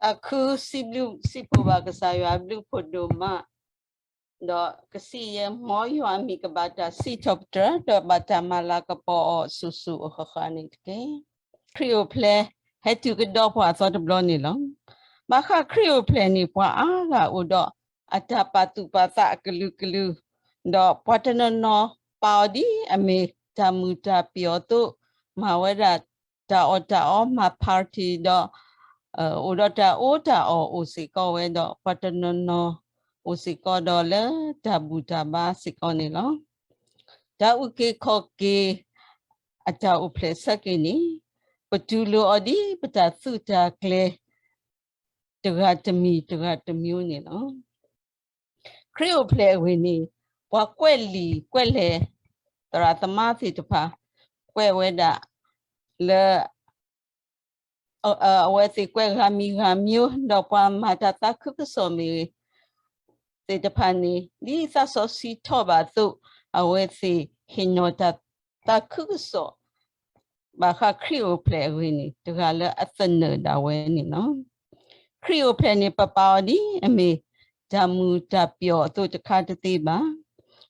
အခုစံးဘျုးစံးဖှိၣ်ဘၣ်ကစၢ်ယွၤအဘျုးဖးဒိၣ်မး, ဒီးကစံးယဲၢ် မ်ယွၤအမံၤကဘၣ်တၢ်စံးထီၣ်ပတြၢၤ ဒီးဘၣ်တၢ်မၤလၤကပီၤအီၤဆူၣ်ဆူၣ်အဃၣ်ဃၣ်န့ၣ်တက့ၢ်. ခရံာ်အိၣ်ဖျဲၣ် ဟဲတုၤကဒီးပှၤအသီတဘျီန့ၣ်လီၤ. ဘၣ်ဃးခရံာ်အိၣ်ဖျဲၣ်န့ၣ် ပှၤအါဂၤအိၣ်ဒီးအတၢ်ပာ်သူၣ်ပာ်သးအကလုာ်ကလုာ်, ဒီးပှၤတနီၤနီၤပာ်အီၤဒ်အမ့ၢ်တၢ်မုာ်တၢ်ပျီၤအသိး, မၤဝဲဒၣ်တၢ်အီၣ်တၢ်အီ မၤ party ဒီး အိၣ်ဒီးတၢ်အီၣ်တၢ်အီအိၣ်စ့ၢ်ကီးဝဲဒီး ပှၤတနီၤနီၤအိၣ်စ့ၢ်ကီးဒီးလၢတၢ်ဘူၣ်တၢ်ဘါစ့ၢ်ကီးန့ၣ်လီၤ. တၢ်အုၣ်က့ၤခီၣ်က့ၤ အတၢ်အိၣ်ဖျဲၣ်ဆၢက့ၤန့ၣ် ပတူၢ်လိာ်အီၤဒ်ပတၢ်သုးတၢ်ကျဲၤ တဂၤတမံၤတဂၤတမံၤန့ၣ်လီၤ. ခရံာ်အိၣ်ဖျဲၣ်အဂ့ၢ်န့ၣ် ပှၤကွဲးလံာ်ကွဲးလဲၢ် သရၣ်သမါသ့ၣ်တဖၣ် ကွဲးဝဲဒၣ်လၢ အဝဲသ့ၣ်ကွဲးဂၤမံၤဂၤမံၤ ဒီးပှၤမၤတၢ်သးခုကစီၣ်မ့ၢ်ဂ့ၤ သ့ၣ်တဖၣ်န့ၣ် ဒ်သးစီဆှံထီၣ်ဘၣ်အသိး အဝဲသ့ၣ်ဟ့ၣ်နီၤတၢ်သးခုကစီၣ် ဘၣ်ဃးခရံာ်အိၣ်ဖျဲၣ်အဂ့ၢ်န့ၣ် တဂၤလၢအသနၢၣ်ဒၣ်ဝဲန့ၣ်လီၤ. ခရံာ်အိၣ်ဖျဲၣ်န့ၣ် ပပာ်အီၤဒ်အမ့ၢ် တၢ်မုာ်တၢ်ပျီၤအသိးတခါတသ့ဘၣ်,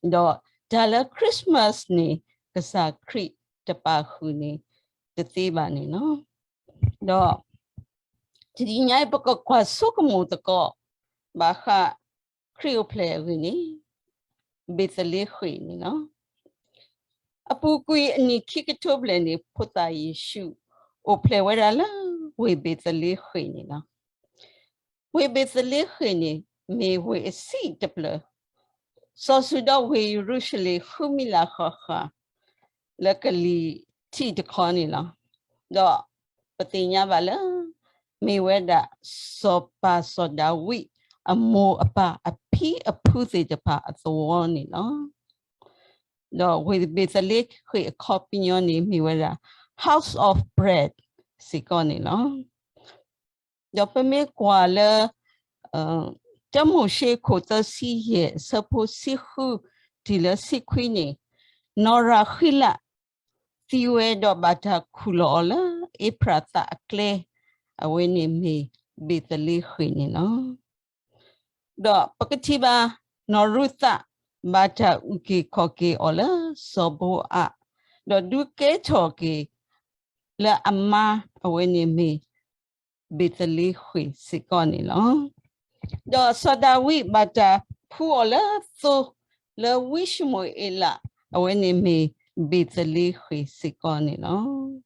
ဒီးတၢ်လၢ Christmas န့ၣ် ကစၢ်ခရံာ်တပာ်ဃုာ်န့ၣ် တသ့ဘၣ်န့ၣ်လီၤ. ဒီး တနံၤညါအံၤ ပကကွၢ်ဆိကမိၣ်သကိး ဘၣ်ဃးခရံာ်အိၣ်ဖျဲၣ်အဂ့ၢ်န့ၣ် ဘ့းသလ့ဃ့ၣ်န့ၣ်လီၤ. အပူၤကွံာ်အနံၣ်ခံကထိဘျဲၣ်န့ၣ် ဖိသၣ်ယ့ၣ်ၡူး အိၣ်ဖျဲၣ်ဝဲဒၣ်လၢဝ့ၢ်ဘ့းသလ့ဃ့ၣ်န့ၣ်လီၤ. ဝ့ၢ်ဘ့းသလ့ဃ့ၣ်န့ၣ် မ့ၢ်ဝ့ၢ်အဆံးတဖျၢၣ်, စီၤစုၤဒီးဝ့ၢ်ယရူၤၡလ့ၣ် ဃုမံလးဃၣ်ဃၣ် လၢကလံၤထံးတခီန့ၣ်လီၤ. ဒီးပသ့ၣ်ညါဘၣ်လၢ မ့ၢ်ဝဲဒၣ် စီၤပၤစီၤဒၤဝံး အမိၢ်အပၢ်အဖံအဖုသ့ၣ်တဖၣ်အသဝီန့ၣ်လီၤ. ဒီးဝ့ၢ်ဘ့းသလ့ဃ့ၣ်အခီပညီန့ၣ် မ့ၢ်ဝဲဒၣ် House of Bread စ့ၢ်ကီးန့ၣ်လီၤ. ဒီးပမ့ၢ်ကွၢ်လၢ တၢမိၤၡ့ခိၣ်သၢဆံယဲၢ် အဆၢဖိဆံဃု တုၤလၢဆံခွံန့ၣ်, နီၢ်ရၤဃံလး သံဝဲဒီးဘၣ်တၢ်ခူၣ်လီၤအီၤလၢအ့ဖြးသးအကျဲ, အဝဲန့ၣ်မ့ၢ်ဘ့းသလ့ဃ့ၣ်န့ၣ်လီၤ. ဒီးပကထံၣ်ဘၣ် နီၢ်ရူၤသး ဘၣ်တၢ်အုၣ်က့ၤခီၣ်က့ၤအီၤလၢစီၤဘိအး, ဒီးဒုးကဲထီၣ်က့ၤ လၢအမါ အဝဲန့ၣ်မ့ၢ် ဘ့းသလ့ဃ့ၣ်စ့ၢ်ကီးန့ၣ်လီၤ. ဒီးစီၤဒၤဝံးဘၣ်တၢ်ဖှူအီၤလၢသိလၢဝံၡမူၤအ့လး, အဝဲန့ၣ်မ့ၢ်ဘ့းသလ့ဃ့ၣ်စ့ၢ်ကီးန့ၣ်လီၤ.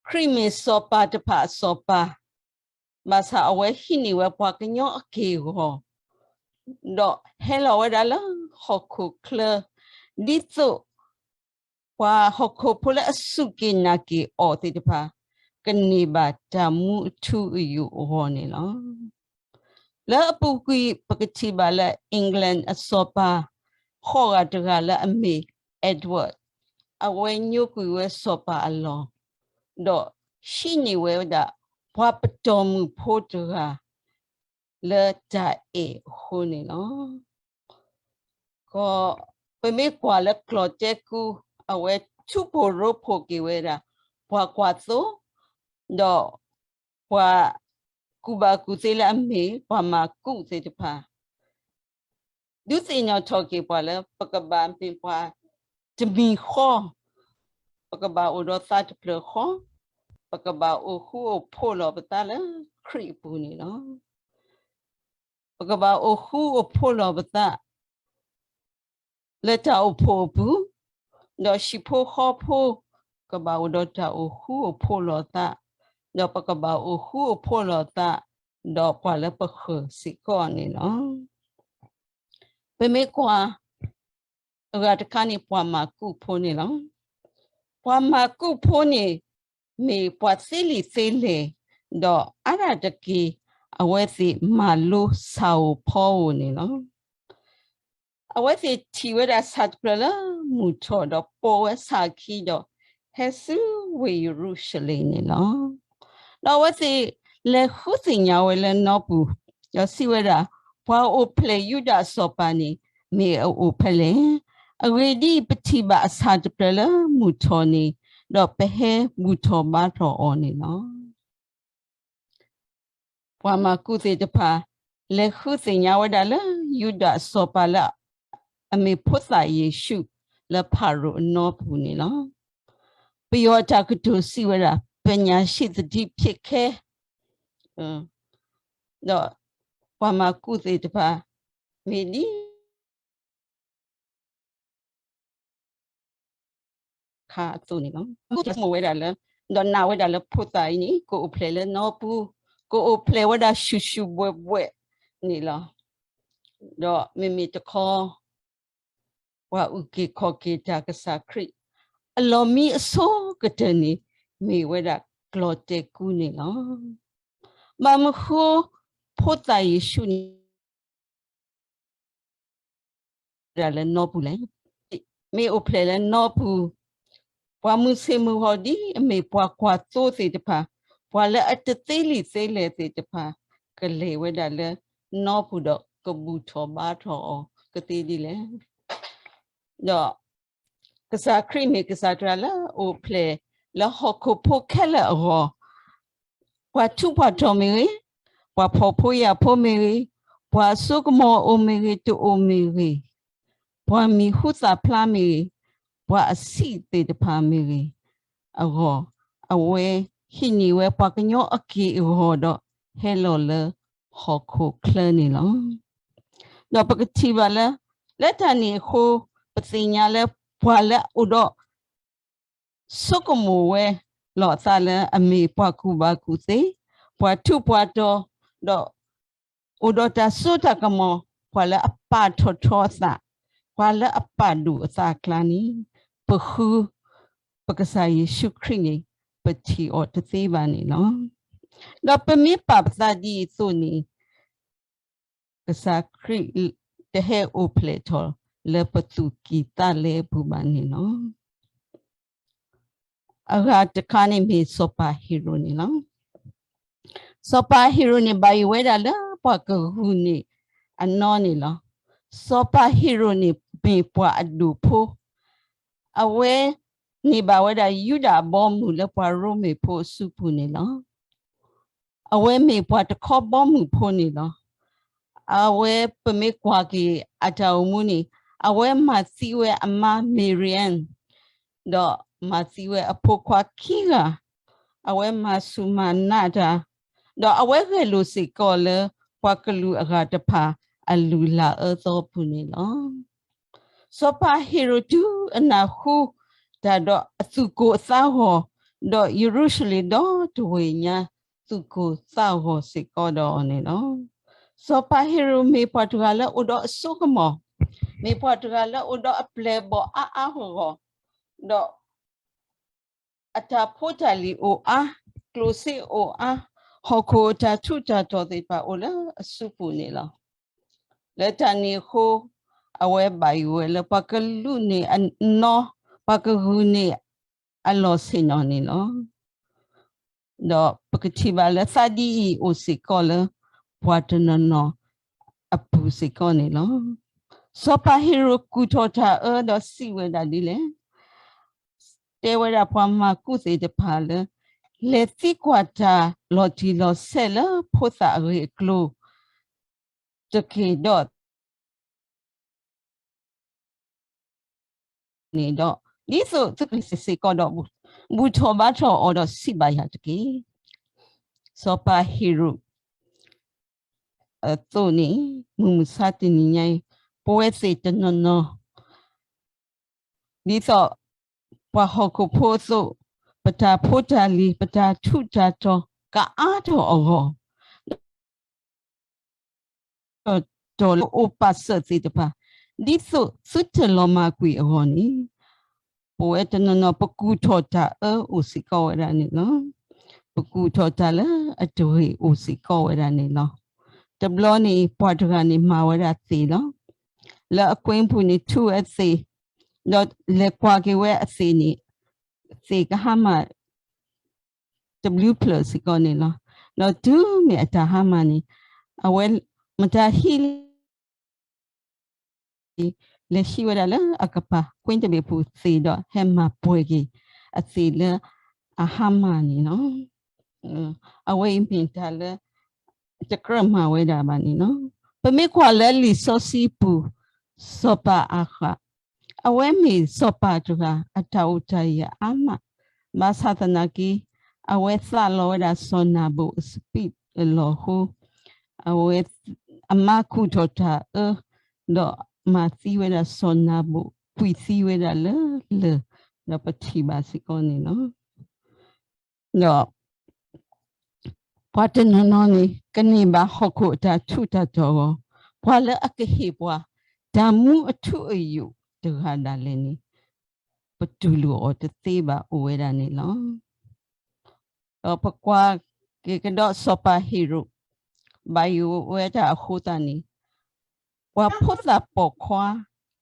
ခရံာ်မ့ၢ်စီၤပၤတဖၣ်အစီၤပၤ, ဘၣ်ဆၣ်အဝဲဟံးန့ၢ်ဝဲပှၤကညီအက့ၢ်အဂီၤ, ဒီးဟဲလီၤဝဲဒၣ်လၢဟီၣ်ခိၣ်ချၢ, ဒ်သိး ပှၤဟီၣ်ခိၣ်ဖိလၢအစူၢ်က့ၤနာ်က့ၤအီၤသ့ၣ်တဖၣ် ကန့ၢ်ဘၣ်တၢ်မူအထူအယိာ်အဂီၢ်န့ၣ်လီၤ. လၢအပူၤကွံာ် ပကထံၣ်ဘၣ်လၢ England အစီၤပၤ ဃိးဂၤတဂၤလၢအမ့ၢ် Edward, အဝဲညိကွံာ်ဝဲစီၤပၤအလီၢ်, ဒီးဟံးန့ၢ်ဝဲဒၣ် ပှၤပတီၢ်မုၢ်ဖိတဂၤ လၢတၢ်အဲၣ်အဃိန့ၣ်လီၤ. ပမ့ၢ်ကွၢ်လၢကျီၢ်တဲကူ, အဝဲထူဖိးရိဖှိၣ်က့ၤဝဲဒၣ် ပှၤကွၢ်သိ, ဒီးပှၤကူၣ်ဘၣ်ကူၣ်သ့လၢအမ့ၢ်ပှၤမၤကူၣ်သ့ၣ်တဖၣ် ဒုးသ့ၣ်နီၣ်ထီၣ်က့ၤပှၤလၢ ပကဘၣ်မ့ၢ်ပှၤတမံၤဃီ, ပကဘၣ်အိၣ်ဒီးသးတဖျၢၣ်ဃီ, ပကဘၣ်အိၣ်ဃူအိၣ်ဖိးလီၤပသးလၢခရံာ်အပူၤန့ၣ်လီၤ. ပကဘၣ်အိၣ်ဃူအိၣ်ဖိးလီၤပသး လၢတၢ်အိၣ်ဖှိၣ်အပူၤ, ဒီးဟံၣ်ဖိဃီဖိ ကဘၣ်အိၣ်ဒီးတၢ်အိၣ်ဃူအိၣ်ဖိးလီၤသး, ဒီးပကဘၣ်အိၣ်ဃူအိၣ်ဖိးလီၤသး ဒီးပှၤလၢပဃၢၤစ့ၢ်ကီးန့ၣ်လီၤ. ပမ့ၢ်ကွၢ် အဂၤတခါန့ၣ် ပှၤမၤကူၣ်ဖိန့ၣ်လီၤ. ပှၤမၤကူၣ်ဖိန့ၣ် မ့ၢ်ပှၤသ့လံာ်သ့လဲၢ်, ဒီးအါဒၣ်တက့ၢ် အဝဲသ့ၣ်မၤလိဆၣ်ဧိၤဖီဧိၤန့ၣ်လီၤ. အဝဲသ့ၣ်ထံၣ်ဝဲဒၣ်ဆၣ်တဖျၢၣ်လၢမုၢ်ထီၣ်, ဒီးပိာ်ဝဲဆၣ်အခံဒီး ဟဲဆူဝ့ၢ်ယရူၤၡလ့ၣ်န့ၣ်လီၤ. ဒီးအဝဲသ့ၣ်လဲၤဃုသ့ၣ်ညါဝဲလၢနီပူၤ, ဒီးစံးဝဲဒၣ်, ပှၤအိၣ်ဖျဲၣ်ယူဒၤစီၤပၤန့ၣ် မ့ၢ်အအိၣ်ဖဲလဲၣ်. အဂ့ၢ်ဒ်အံၤ, ပထံၣ်ဘၣ်အဆၣ်တဖျၢၣ်လၢမုၢ်ထီၣ်န့ၣ်, ဒီးပဟဲဘူၣ်ထီၣ်ဘါထီၣ်အီၤန့ၣ်လီၤ. ပှၤမၤကူၣ်သ့ၣ်တဖၣ် လဲၤဃုသ့ၣ်ညါဝဲဒၣ်လၢ ယူဒၤအစီၤပၤလၢ အမ့ၢ်ဖိသၣ်ယ့ၣ်ၡူး လၢဖၤရိၤအနီပူၤန့ၣ်လီၤ. ပယီၤအတၢ်ကတိၤစံးဝဲဒၣ် ပညာရှိသတိဖြစ်ခဲ ဒီးပှၤမၤကူၣ်သ့ၣ်တဖၣ် မ့ၢ်ဒ် ခါအသိးန့ၣ်လီၤ. ဆိကမိၣ်ဝဲဒၣ်လၢ ဒီးနာ်ဝဲဒၣ်လၢဖိသၣ်အံၤန့ၣ် ကအိၣ်ဖျဲၣ်လၢနီပူၤ, ကအိၣ်ဖျဲၣ်ဝဲဒၣ်ဆူၣ်ဆူၣ်ဘှဲၣ်ဘှဲၣ်န့ၣ်လီၤ. ဒီးမ့မ့ၢ်တခီ ပှၤအုၣ်က့ၤခီၣ်က့ၤတၢ်ကစၢ်ခရံာ် အလီၢ်မံအဆိကတၢၢ်န့ၣ် မ့ၢ်ဝဲဒၣ်ကျီၢ်တဲာ်ကူန့ၣ်လီၤ. ဘၣ်မနုၤဃိ ဖိသၣ်ယ့ၣ်ၡူးန့ၣ် ဒၣ်လၢနီပူၤလဲၣ်. မ့ၢ်အိၣ်ဖျဲၣ်လၢနီပူၤ, ပှၤမုၢ်ဆ့ၣ်မုၢ်ဂီၤဒ်အမ့ၢ်ပှၤကွၢ်သိသ့ၣ်တဖၣ်, ပှၤလၢအတသ့လံာ်သ့လဲၢ်သ့ၣ်တဖၣ် ကလဲၤဝဲဒၣ်လၢနီပူၤဒီးကဘူၣ်ထီၣ်ဘါထီၣ်အီၤကသ့ဒ်လဲၣ်. ဒီး ကစၢ်ခရံာ်မ့ၢ်ကစၢ်တဂၤလၢအအိၣ်ဖျဲၣ်လၢဟီၣ်ခိၣ်ဖိခဲလၢာ်အဂီၢ်, ပှၤထူးပှၤတီၤမ့ၢ်ဂ့ၤ, ပှၤဖှီၣ်ဖိယာ်ဖိမ့ၢ်ဂ့ၤ, ပှၤစိကမီၤအိၣ်မ့ၢ်ဂ့ၤ တအိၣ်မ့ၢ်ဂ့ၤ, ပှၤမံၤဟူသၣ်ဖျါမ့ၢ်ဂ့ၤ, ပှၤအဆံးသ့ၣ်တဖၣ်မ့ၢ်ဂ့ၤအဂီၢ်, အဝဲဟံးန့ၢ်ဝဲပှၤကညီအက့ၢ်အဂီၤဒီး ဟဲလီၤလၢဟီၣ်ခိၣ်ချၢန့ၣ်လီၤ. ဒီးပကထံၣ်ဘၣ်လၢ လၢတၢ်န့ၣ်အဃိ ပသ့ၣ်ညါလၢပှၤလၢအအိၣ်ဒီး ဆိကမိၣ်ဝဲလိာ်အသးလၢအမ့ၢ်ပှၤကူၣ်ဘၣ်ကူၣ်သ့, ပှၤထူးပှၤတီၤ, ဒီးအိၣ်ဒီးတၢ်စိတၢ်ကမီၤ, ပှၤလၢအပာ်ထီၣ်ထီအသး, ပှၤလၢအပာ်ဒိၣ်အသးအကျါန့ၣ် ပဃု ပကစၢ်ယ့ၣ်ၡူးခရံာ်န့ၣ် ပထံၣ်အီၤတသ့ဘၣ်န့ၣ်လီၤ. ဒီးပမ့ၢ်ပာ်ပသးဒ်အံၤအသိးန့ၣ် ကစၢ်ခရံာ်တဟဲအိၣ်ဖျဲၣ်ထီၣ်လၢပသူၣ်ကံၢ်သးလဲအပူၤဘၣ်န့ၣ်လီၤ. အဂၤတခါန့ၣ်မ့ၢ်စီၤပၤဟ့ၤရိာ်န့ၣ်လီၤ. စီၤပၤဟ့ၤရိာ်န့ၣ် ဘၣ်ယိၣ်ဝဲဒၣ်လၢပှၤကဂုာ်န့ၢ်အနီၢ်န့ၣ်လီၤ. စီၤပၤဟ့ၤရိာ်န့ၣ်မ့ၢ်ပှၤအဒိၣ်ဖိ, အဝဲန့ၢ်ဘၣ်ဝဲဒၣ်ယူဒၤအဘီအမုၢ်လၢပှၤရိမ့ၤဖိအစုပူၤန့ၣ်လီၤ. အဝဲမ့ၢ်ပှၤတခီဘီမုၢ်ဖိန့ၣ်လီၤ. အဝဲပမ့ၢ်ကွၢ်က့ၤအတၢ်အိၣ်မူန့ၣ် အဝဲမၤသံဝဲအမါမ့ၤရံယၣ်, ဒီးမၤသံဝဲအဖိခွါခံဂၤ, အဝဲမၤဆူၣ်မၤနာ်တၢ်, ဒီးအဝဲဂဲၤလိာ်စ့ၢ်ကီးလၢပှၤကလုာ်အဂၤတဖၣ်အလုၢ်အလၢ်အၢသီပူၤန့ၣ်လီၤ. စီၤပၤဟ့ၤရိာ်တုၤအနၢ်ဟူတၢ်ဒီးအသူၣ်ကိၢ်အသးဂီၤ, ဒီးယရူၤၡလ့ၣ်ဒီတဝ့ၢ်ညါသူၣ်ကိၢ်သးဂီၤစ့ၢ်ကီးဒီးအီၤန့ၣ်လီၤ. စီၤပၤဟ့ၤရိာ်မ့ၢ်ပှၤတဂၤလၢအိၣ်ဒီးအစိကမီၤ, မ့ၢ်ပှၤတဂၤလၢအိၣ်ဒီးအပျဲၢ်အဘီၣ်အါအါဂီၢ်ဂီၢ်, ဒီး အတၢ်ဖိတၢ်လံၤအိၣ်အါ, ကျိၣ်စ့အိၣ်အါ, ဟီၣ်ခိၣ်အတၢ်ထူးတၢ်တီၤသ့ၣ်တဖၣ်အိၣ်လၢအစုပူၤန့ၣ်လီၤ. လၢတၢ်န့ၣ်အဃိ အဝဲဘၣ်ယိၣ်ဝဲလၢပှၤကလုၢ်န့ၢ်အနီၢ်, ပှၤကဂုာ်န့ၢ်အလီၢ်ဆ့ၣ်နီၤန့ၣ်လီၤ. ဒီးပကထံၣ်ဘၣ်လၢသးဒ်အံၤအိၣ်စ့ၢ်ကီးလၢ ပှၤတနီၤနီၤအပူၤစ့ၢ်ကီးန့ၣ်လီၤ. စီၤပၤဟ့ၤရိာ်ကူၣ်ထီၣ်တၢ်အၢဒီးစံးဝဲဒၣ်ဒ်လဲၣ်. တဲဝဲဒၣ်ပှၤမၤကူၣ်သ့ၣ်တဖၣ်လၢ လဲၤသံကွၢ်တၢ်လီၤတံၢ်လီၤဆဲးလၢဖိသၣ်အဂ့ၢ်အကျိၤ တက့ၢ်ဒီး န့ၣ်ဒီး ဒ်သိးသုကလဲၤစ့ၢ်ကီးဒီး ဘူၣ်ထီၣ်ဘါထီၣ်အီၤဒီးစံးဘၣ်ယၤတက့ၢ်. စီၤပၤဟ့ၤရိာ်အသိးန့ၣ် မုၢ်မဆါတနံၤညါအံၤ ပဝဲသ့ၣ်တနီၤနီၤ ဒ်သိးပှၤဟီၣ်ခိၣ်ဖိအသိး ပတၢ်ဖိတၢ်လံၤ ပတၢ်ထူးတၢ်တီၤ ကအါထီၣ်အဂီၢ် ဒီး တီၤလၢအိၣ်ပာ်စၢၤသ့ၣ်တဖၣ် ဒ်သိးသုတလီၤမၢ်ကွံာ်အဂီၢ်န့ၣ် ပဝဲတနီၤနီၤ ပကူၣ်ထီၣ်တၢ်အၢအိၣ်စ့ၢ်ကီးဝဲဒၣ်န့ၣ်လီၤ. ပကူၣ်ထီၣ်တၢ်လၢအတဂ့ၤအိၣ်စ့ၢ်ကီးဝဲဒၣ်န့ၣ်လီၤ. တဘျီန့ၣ် ပှၤတဂၤန့ၣ်မၤဝဲဒၣ်သ့ၣ်လီၤ. လၢအကွ့ပူၤန့ၣ် ထူဝဲသ့ၣ်, ဒီးလဲၤကွၢ်က့ၤဝဲအသ့ၣ်န့ၣ် သ့ၣ်ကဟါမၢ် တဘျုးဖျၢၣ်စ့ၢ်ကီးန့ၣ်လီၤ. ဒီးတုၤမ့ၢ်အတၢ်ဟါမၢ်န့ၣ် အဝဲမတၤဟံးလၢ လဲၤဟံးဝဲဒၣ်လၢအကပၤ ကွ့တဘ့ၣ်ပူၤသ့ၣ်ဒီး ဟဲမၤပှဲၤက့ၤအသ့ၣ်လၢအဟါမၢ်န့ၣ်လီၤ. အဝဲအံၤမ့ၢ်တၢ်လၢ တကြၢးမၤဝဲဒၣ်ဘၣ်န့ၣ်လီၤ. ပမ့ၢ်ကွၢ်လၢလံာ်စီဆှံပူၤ စီၤပၤအၤဃး အဝဲမ့ၢ်စီၤပၤတဂၤ အတၢ်အိၣ်တၢ်ယၢၤအါမး, ဘၣ်ဆၣ်သနာ်က့ အဝဲသးလီဝဲဒၣ်စီၤနၤဘူၤအစပံးအလီၢ်အဃိ, အဝဲ အမါကူၣ်ထီၣ်တၢ်အၢ ဒီးမၤသံဝဲဒၣ်စီၤနၤဘူၤ ကွံာ်သံဝဲဒၣ်လၢလၢၢ်, ဒီးပထံၣ်ဘၣ်စ့ၢ်ကီးန့ၣ်လီၤ. ဒီး ပှၤတနီၤနီၤန့ၣ် ကန့ၢ်ဘၣ်ဟီၣ်ခိၣ်အတၢ်ထူးတၢ်တီၤအဂီၢ်, ပှၤလၢအကဟ့ၣ်ပှၤ တၢ်မူအထူအယိာ်တဂၤဒၣ်လဲာ်န့ၣ် ပတူၢ်လိာ်အီၤတသ့ဘၣ် အိၣ်ဝဲဒၣ်န့ၣ်လီၤ. ဒီးပကွၢ်က့ၤကဒီးစီၤပၤဟ့ၤရိာ် ဘၣ်ယိၣ်ဝဲဒၣ်အဃိသတးန့ၣ်, ပှၤဖိသၣ်ပိာ်ခွါ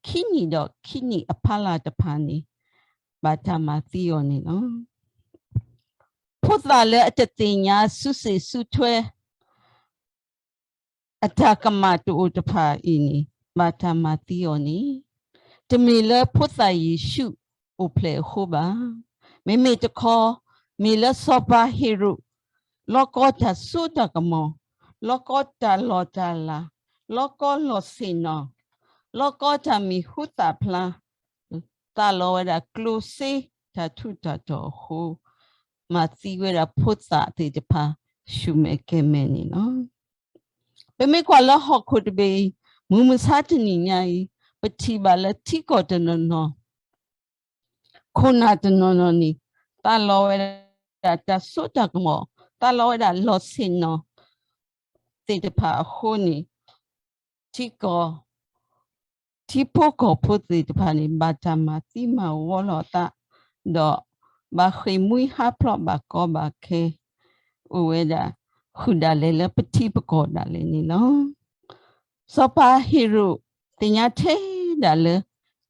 ခံနံၣ်ဒီးခံနံၣ်အဖီလာ်တဖၣ်န့ၣ် ဘၣ်တၢ်မၤသံအီၤန့ၣ်လီၤ. ဖိသၣ်လၢအတသ့ၣ်ညါစုစ့ၣ်စုထွဲ အတၢ်ကမၣ်တအိၣ်တဖၣ်အံၤန့ၣ် ဘၣ်တၢ်မၤသံအီၤန့ၣ်, တမ့ၢ်လၢဖိသၣ်ယ့ၣ်ၡူးအိၣ်ဖျဲၣ်အဃိဘၣ်. မ့မ့ၢ်တခီ မ့ၢ်လၢစီၤပၤဟ့ၤရိာ် လီၤကီတၢ်စိတၢ်ကမီၤ, လီၤကီတၢ်လီၢ်တၢ်လၤ, လီၤကီလီၢ်ဆ့ၣ်နီၤ, လီၤကီတၢ်မံၤဟူသၣ်ဖျါ, သးလီဝဲဒၣ်ကျိၣ်စ့တၢ်ထူးတၢ်တီၤအဃိ, မၤသံဝဲဒၣ်ဖိသၣ်သ့ၣ်တဖၣ် ဆူၣ်မဲာ်ကဲၤမဲာ်န့ၣ်လီၤ. ပမ့ၢ်ကွၢ်လၢဟီၣ်ခိၣ်တဘ့ၣ်အံၤ မုၢ်မဆါတနံၤညါအံၤ ပထံၣ်ဘၣ်လၢထံကီၢ်တနီၤနီၤ ခိၣ်နၢ်တနီၤနီၤန့ၣ် သးလီဝဲဒၣ်တၢ်စိတၢ်ကမီၤ, သးလီဝဲဒၣ်လီၢ်ဆ့ၣ်နီၤသ့ၣ်တဖၣ်အဃိန့ၣ်, ထံကီၢ် ထံဖိကီၢ်ဖိသ့ၣ်တဖၣ်န့ၣ် ဘၣ်တၢ်မၤသံမၤဝီလီၤအသး, ဒီးဘၣ်ဃ့ၢ်မှံဟးဖျိးဘၣ်ကီဘၣ်ခဲ အိၣ်ဝဲဒၣ် ဃုာ်ဒၣ်လဲာ်လၢပထံပကီၢ်ဒၣ်လဲာ်န့ၣ်လီၤ. စီၤပၤဟ့ၤရိာ်သ့ၣ်ညါထဲဒၣ်လၢ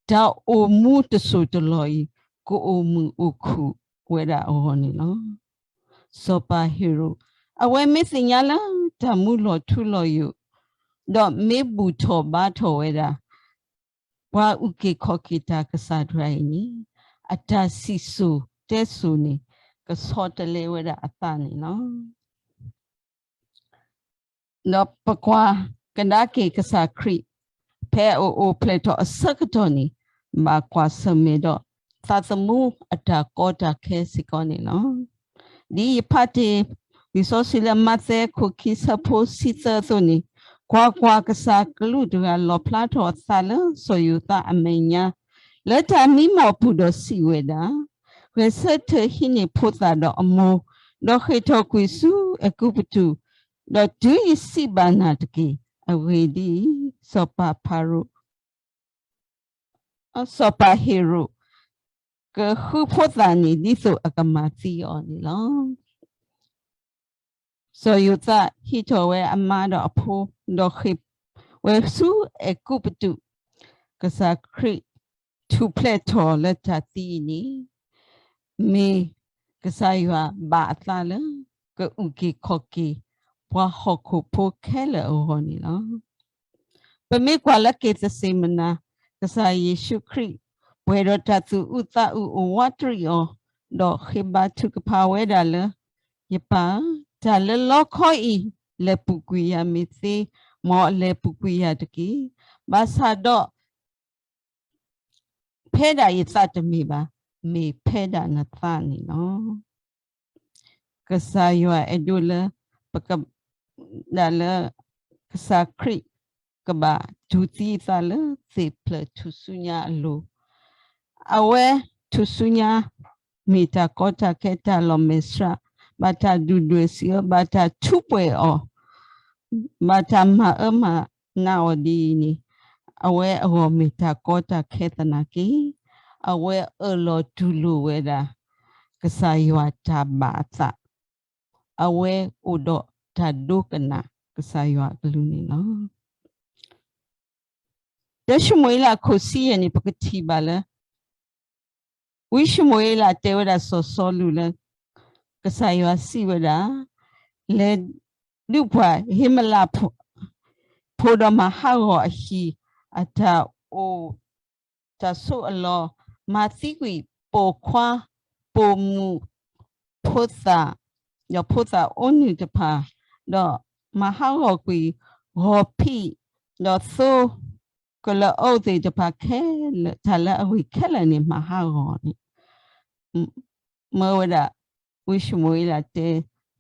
တၢ်အိၣ်မူတစိၢ်တလီၢ်အံၤ ကအိၣ်မုာ်အိၣ်ခုၣ်ဝဲဒၣ်အဂီၢ်န့ၣ်လီၤ. စီၤပၤဟ့ၤရိာ် အဝဲမ့ၢ်သ့ၣ်ညါလၢတၢ်မူလီၤထူလီၤယိာ်, ဒီးမ့ၢ်ဘူၣ်ထီၣ်ဘါထီၣ်ဝဲဒၣ် ပှၤအုၣ်က့ၤခီၣ်က့ၤတၢ်ကစၢ်တဂၤအံၤန့ၣ်, အတၢ်စံၣ်စိၤတဲစိၤန့ၣ် ကဆီတလဲဝဲဒၣ်အသးန့ၣ်လီၤ. ဒီးပကွၢ်ကဒါက့ၤကစၢ်ခရံာ် ဖဲအအိၣ်ဖျဲၣ်ထီၣ်အဆၢကတီၢ်န့ၣ် ဘၣ်ကွၢ်ဆၢၣ်မဲာ်ဒီး သးသမူအတၢ်ကီတၢ်ခဲစ့ၢ်ကီးန့ၣ်လီၤ. ဒ်ယဖးတ့ၢ် လံာ်စီဆှံလၢမးသဲခိၣ်ခံဆၢဖိဆံသၢအသိးန့ၣ်, ကွၢ်ကွၢ်, ကစၢ်ကလူးတဂၤလီၣ်ဖျါထီၣ်အသးလၢစီၤယိၤသးအမဲာ်ညါ လၢတၢ်မံမီၢ်ပူၤဒီးစံးဝဲဒၣ်, ဂဲၤဆၢထၢၣ်ဟံးန့ၢ်ဖိသၣ်ဒီးအမိၢ်, ဒီးဃ့ၢ်ထီၣ်ကွံာ်ဆူအဲၤကူပတူၤ, ဒီးတုၤယစံးဘၣ်နၤတက့ၢ်. အဂ့ၢ်ဒ်အံၤ, စီၤပၤဖၤရိၤ စီၤပၤဟ့ၤရိာ် ကဃုဖိသၣ်န့ၣ် ဒ်သိးအကမၤသံအီၤန့ၣ်လီၤ. စီၤယိၤသးဟံးထီၣ်ဝဲအမါဒီးအဖိ, ဒီးဃ့ၢ်ဝဲဆူအဲၤကူပတူး, ကစၢ်ခရံာ်ထူၣ်ဖျဲးထီၣ်လၢတၢ်သံအံၤန့ၣ်, မ့ၢ်ကစၢ်ယွၤဘၣ်အသးလၢ ကအုၣ်က့ၤခီၣ်က့ၤ ပှၤဟီၣ်ခိၣ်ဖိခဲလၢာ်အဂီၢ်န့ၣ်လီၤ. ပမ့ၢ်ကွၢ်လၢက့ၤသစ့မနၤ, ကစၢ်ယ့ၣ်ၡူးခရံာ် ပှဲၤဒီးတၢ်သူၣ်အုးသးအုးအိၣ်ဝးတရံးအီၤ, ဒီးဃ့ဘါထုကဖၣ်ဝဲဒၣ်လၢ, ယပၢ်ဧၢ, တၢ်လၢလီခီအံၤ လဲၤပူၤကွံာ်ယၤမ့ၢ်သ့, မ်အလဲၤပူၤကွံာ်ယၤတက့ၢ်. ဘၣ်ဆၣ်ဒီး ဖဲဒၣ်ယသးတမ့ၢ်ဘၣ်, မ့ၢ်ဖဲဒၣ်နသးန့ၣ်လီၤ. ကစၢ်ယွၤအဲၣ်ဒိးလၢ ပက ဒၣ်လၢ ကစၢ်ခရံာ်ကဘၣ်တူၢ်သံအသးလၢသ့ၣ်ဖျၢၣ်ထူၣ်စုညါအလိၤ, အဝဲထူၣ်စုညါ မ့ၢ်တၢ်ကီတၢ်ခဲတၢ်လီၤမဲာ်ဆှး, ဘၣ်တၢ်ဒုၣ်ဒွဲၣ်စံးအၢ, ဘၣ်တၢ်ထူးပှဲၤအီၤ, ဘၣ်တၢ်မၤအၢမၤနးအီၤဒ်အံၤန့ၣ်, အဝဲအဂီၢ်မ့ၢ်တၢ်ကီတၢ်ခဲသနာ်က့, အဝဲအၢၣ်လီၤတူၢ်လိာ်ဝဲဒၣ် ကစၢ်ယွၤတၢ်ဘၣ်အသး, အဝဲအိၣ်ဒီးတၢ်ဒိကနၣ်ကစၢ်ယွၤအကလုၢ်န့ၣ်လီၤ. တၢၡမူၤအ့လးအခိၣ်ဆံယဲၢ်န့ၣ် ပကထံၣ်ဘၣ်လၢ ဝံၡမူၤအ့လးတဲဝဲဒၣ်စီၤစီလူးလၢ ကစၢ်ယွၤစံးဝဲဒၣ်, လဲၤဒုးပှၤဧ့မလးဖိ, ဖိဒီးမၤဟးဂီၤအဟံၣ်, အတၢ်အိၣ် တၢ်ဆိးအလီၢ်, မၤသံကွံာ်ပိာ်ခွါ, ပိာ်မုၣ်, ဖိသၣ်, ဒီးဖိသၣ်အိၣ်နုၢ်တဖၣ်, ဒီး မၤဟးဂီၤကွံာ် ဂီၤဖံး ဒီးသိ ကလၢအအိၣ်သ့ၣ်တဖၣ်ခဲလၢာ် တၢ်လၢအဂ့ၤခဲလၢာ်န့ၣ် မၤဟးဂီၤန့ၣ် မၢဝဲဒၣ် ဝံၡမူၤအ့လးတဲ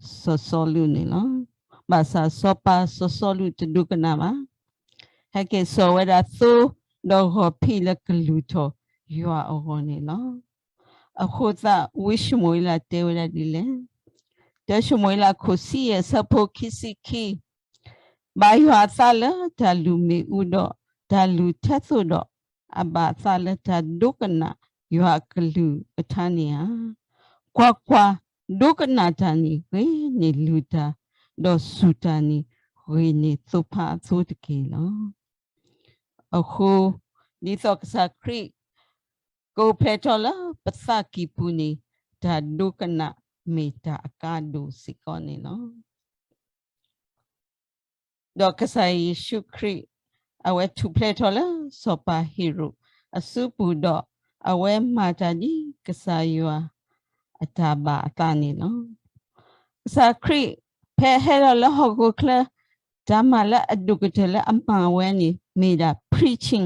စီၤစီလူးန့ၣ်လီၤ. ဘၣ်ဆၣ်စီၤပၤစီၤစီလူးတဒိကနၣ်ဘၣ်. ဟဲက့ၤစိာ်ဝဲဒၣ်သိ ဒီးဂီၤဖံးလၢကလုၢ်ထီၣ်ယွၤအဂီၢ်န့ၣ်လီၤ. အဃိသတး ဝံၡမူၤအ့လးတဲဝဲဒၣ်ဒ်လဲၣ်. တၢ ၡမူၤအ့လး ခိၣ်ဆံယဲၢ်အဆၢဖိခံဆံခံ, ဘၣ်ယွၤအသးလၢတၢ်လုၢ်မ့ၣ်အူဒီးတၢ်လုၢ်ထဲသိးဒီး, အဘၣ်အသးလၢတၢ်ဒိကနၣ်ယွၤအကလုၢ်ကထါန့ၣ်ဧါ. ကွၢ်ကွၢ်, ဒိကနၣ်တၢ်န့ၣ်ဂ့ၤန့ၢ်လုၢ်တၢ်, ဒီးစူၢ်တၢ်န့ၣ်ဂ့ၤန့ၢ်သိဖါအသိတက့ၢ်လီၤ. အဃိ, ဒ်သိးကစၢ်ခရံာ် ကအိၣ်ဖျဲၣ်ထီၣ်လၢပသးကံၢ်ပူၤန့ၣ်, တၢ်ဒိကနၣ်မ့ၢ်တၢ်အကါဒိၣ်စ့ၢ်ကီးန့ၣ်လီၤ. ဒီးကစၢ်ယ့ၣ်ၡူးခရံာ် အဝဲထူၣ်ဖျဲးထီၣ်လၢစီၤပၤဟ့ၤရိာ်အစုပူၤဒီး, အဝဲမၤတၢ်ဒ်ကစၢ်ယွၤအတၢ်ဘၣ်အသးန့ၣ်လီၤ. ကစၢ်ခရံာ်ဖဲဟဲလီၤလၢဟီၣ်ခိၣ်ချၢ, တၢ်မၤလၢအဒိၣ်ကတၢၢ်လၢအမၤဝဲန့ၣ် မ့ၢ်ဒၣ် preaching,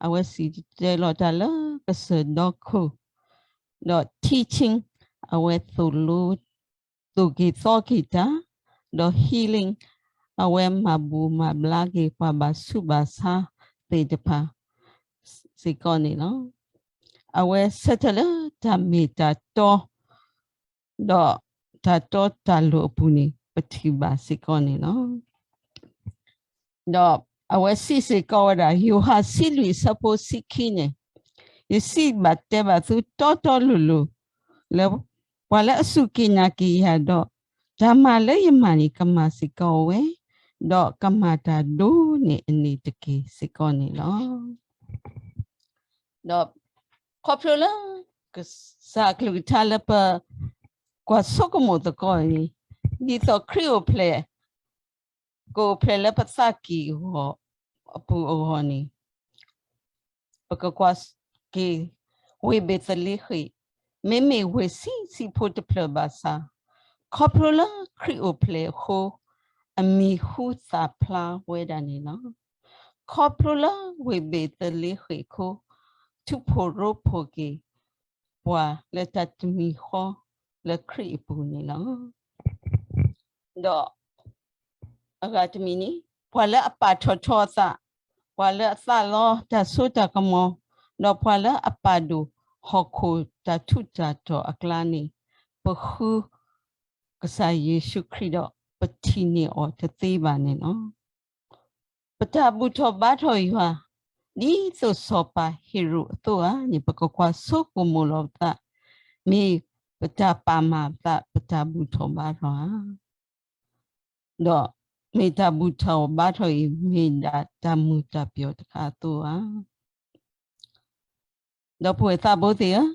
အဝဲစံၣ်တဲၤတဲလီၤတၢ်လၢကစၢၢ်ဒီခိၣ်, ဒီး teaching, အဝဲသိၣ်လိ သိၣ်က့ၤသီက့ၤတၢ်, ဒီး healing, အဝဲမၤဘူၣ်မၤဘျါက့ၤပှၤဘၣ်ဆူးဘၣ်ဆါသ့ၣ်တဖၣ်စ့ၢ်ကီးန့ၣ်လီၤ. အဝဲဆၢထၢၣ်လၢတၢ်မ့ၢ်တၢ်တီ, ဒီးတၢ်တီတၢ်လိၤအပူၤန့ၣ် ပထံၣ်ဘၣ်စ့ၢ်ကီးန့ၣ်လီၤ. ဒီးအဝဲစံးစ့ၢ်ကီးဝဲဒၣ် ယိၤဟၣ်ဆံလွံၢ်အဆၢဖိဆံခံန့ၣ်, ယစံးဘၣ်တဲဘၣ်သုတီတီလိၤလိၤလၢ, ပှၤလၢအစူၢ်က့ၤနာ်က့ၤယၤဒီး, တၢ်မၤလၢယမၤန့ၣ် ကမၤစ့ၢ်ကီးဝဲ, ဒီးကမၤတၢ်ဒိၣ်န့ၢ်အန့ၣ်တက့ၢ်စ့ၢ်ကီးန့ၣ်လီၤ. ဒီးခီဖျိလၢ ကစၢ်အကလုၢ်ကထါလၢပကွၢ်ဆိကမိၣ်သကိးအံၤ, ဒ်သိးခရံာ်အိၣ်ဖျဲၣ် ကအိၣ်ဖျဲၣ်လၢပသးကံၢ်အပူၤအဂီၢ်န့ၣ်, ပကကွၢ်က့ၤ ဝ့ၢ်ဘ့းသလ့ဃ့ၣ်, မ့မ့ၢ်ဝ့ၢ်ဆံးဆံးဖိတဖျၢၣ်ဘၣ်ဆၣ်, ခီဖျိလၢခရံာ်အိၣ်ဖျဲၣ်အဃိ, အမံၤဟူသၣ်ဖျါဝဲဒၣ်န့ၣ်လီၤ. ခီဖျိလၢဝ့ၢ်ဘ့းသလ့ဃ့ၣ်အဃိ, ထုးဖှိၣ်ရိဖှိၣ်က့ၤပှၤလၢတၢ်တမံၤဃီလၢခရံာ်အပူၤန့ၣ်လီၤ. ဒီးအဂၤတမံၤန့ၣ်, ပှၤလၢအပာ်ထီၣ်ထီအသး, ပှၤလၢအသးလီတၢ်စိတၢ်ကမီၤ, ဒီးပှၤလၢအပာ်ဒိၣ်ဟီၣ်ခိၣ်တၢ်ထူးတၢ်တီၤအကျါန့ၣ်, ပဃုကစၢ်ယ့ၣ်ၡူးခရံာ်ဒီး ပထံၣ်န့ၢ်အီၤတသ့ဘၣ်န့ၣ်လီၤ. ပတၢ်ဘူၣ်ထီၣ်ဘါထီၣ်ယွၤ, ဒ်သိးစီၤပၤဟ့ၤရိာ်အသိးဧါန့ၣ် ပကကွၢ်ဆိကမိၣ်လီၤပသး, မ့ၢ်ပတၢ်ပာ်မၤပသး ပတၢ်ဘူၣ်ထီၣ်ဘါထီၣ်ဧါ, ဒီးမ့ၢ်တၢ်ဘူၣ်ထီၣ်ဘါထီၣ်အံၤ မ့ၢ်ဒၣ်တၢ်မုာ်တၢ်ပျီၢ်တခါအသိးဧါ. ဒီပုၢ်ဝဲၢ်သးဘိသ့ၣ်ဧၢ,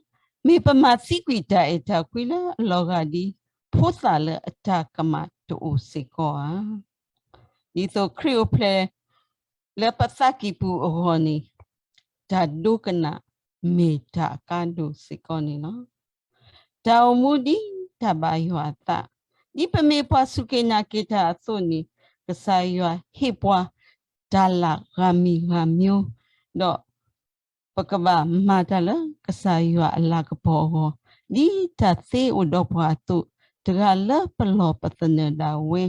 မ့ၢ်ပမၤသံကွံာ်တၢ်အဲၣ်တၢ်ကွံလၢအလီၤဂာ်ဒ် ဖိသၣ်လၢအတၢ်ကမၣ်တအိၣ်စ့ၢ်ကီးဧါ. ဒ်သိးခရံာ်အိၣ်ဖျဲၣ်လၢပသးကံၢ်ပူၤအဂီၢ်န့ၣ်, တၢ်ဒိကနၣ်မ့ၢ်တၢ်အကါဒိၣ်စ့ၢ်ကီးန့ၣ်လီၤ. တၢ်အိၣ်မူဒ်တၢ်ဘၣ်ယွၤအသး, ဒ်ပမ့ၢ်ပှၤစူၢ်က့ၤနာ်က့ၤတၢ်အသိးန့ၣ်, ကစၢ်ယွၤဟ့ၣ်ပှၤတၢ်လၢ်ဂၤမံၤဂၤမံၤ, ဒီးပကဘၣ်မၤတၢ်လၢကစၢ်ယွၤအလၤကပီၤအဂီၢ်, ဒ်တၢ်သ့အိၣ်ဒီးပှၤအသိး, တဂၤလၢပလီၢ်ပသနၢၣ်ဒၣ်ဝဲ,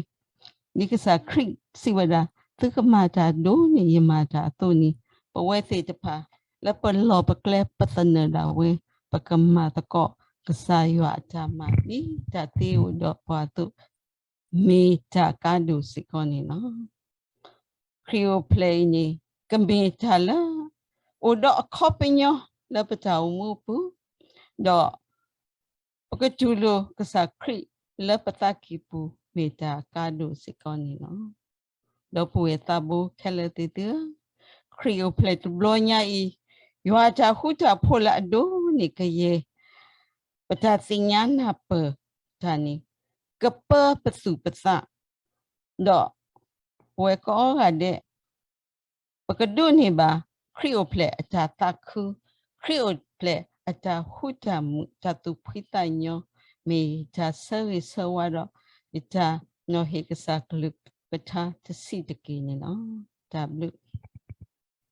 ဒ်ကစၢ်ခရံာ်စံးဝဲဒၣ်, သုကမၤတၢ်ဒိၣ်န့ၢ်ယမၤတၢ်အသိးန့ၣ်, ပဝဲသ့ၣ်တဖၣ်လၢပလီၢ်ပကျဲပသနၢၣ်ဒၣ်ဝဲ, ပကမၤသကိး ကစၢ်ယွၤအတၢ်မၤ ဒ်တၢ်သ့အိၣ်ဒီးပှၤအသိး, မ့ၢ်တၢ်ကါဒိၣ်စ့ၢ်ကီးန့ၣ်လီၤ. ခရံာ်အိၣ်ဖျဲၣ်အံၤန့ၣ် ကမ့ၢ်တၢ်လၢ အိၣ်ဒီးအခီပညီလၢပတၢ်အိၣ်မူအပူၤ, ဒီးပကတူၢ်လိာ်ကစၢ်ခရံာ်လၢပသးကံၢ်ပူၤ မ့ၢ်တၢ်ကါဒိၣ်စ့ၢ်ကီးန့ၣ်လီၤ. ဒီပုၢ်ဝဲၢ်သးဘိခဲလၢာ်သ့ၣ်ဧၢ, ခရံာ်အိၣ်ဖျဲၣ်တဘျီညါအံၤ, ယွၤအတၢ်ဃူတၢ်ဖိးလၢအဒိၣ်န့ၢ်ကယဲၢ် ပတၢ်သ့ၣ်ညါနၢ်ပၢၢ်တၢ်န့ၣ် ကပၢပသူၣ်ပသး, ဒီးပဝဲကိးဂၤဒဲး ပကဒိးန့ၢ်ဘၣ် ခရံာ်အိၣ်ဖျဲၣ်အတၢ်သးခု, ခရံာ်အိၣ်ဖျဲၣ်အတၢ်ဃူတၢ်မုာ်, တၢ်သူၣ်ဖှံသးညီ, မ့ၢ်ယတၢ်ဆၢဂ့ၤဆၢဝါဒီး ယတၢ်နီၤဟ့ၣ်ကစၢ်ကလုၢ်က ကထါတဆံးတက့ၢ်န့ၣ်လီၤ. တၢ်ဘျုး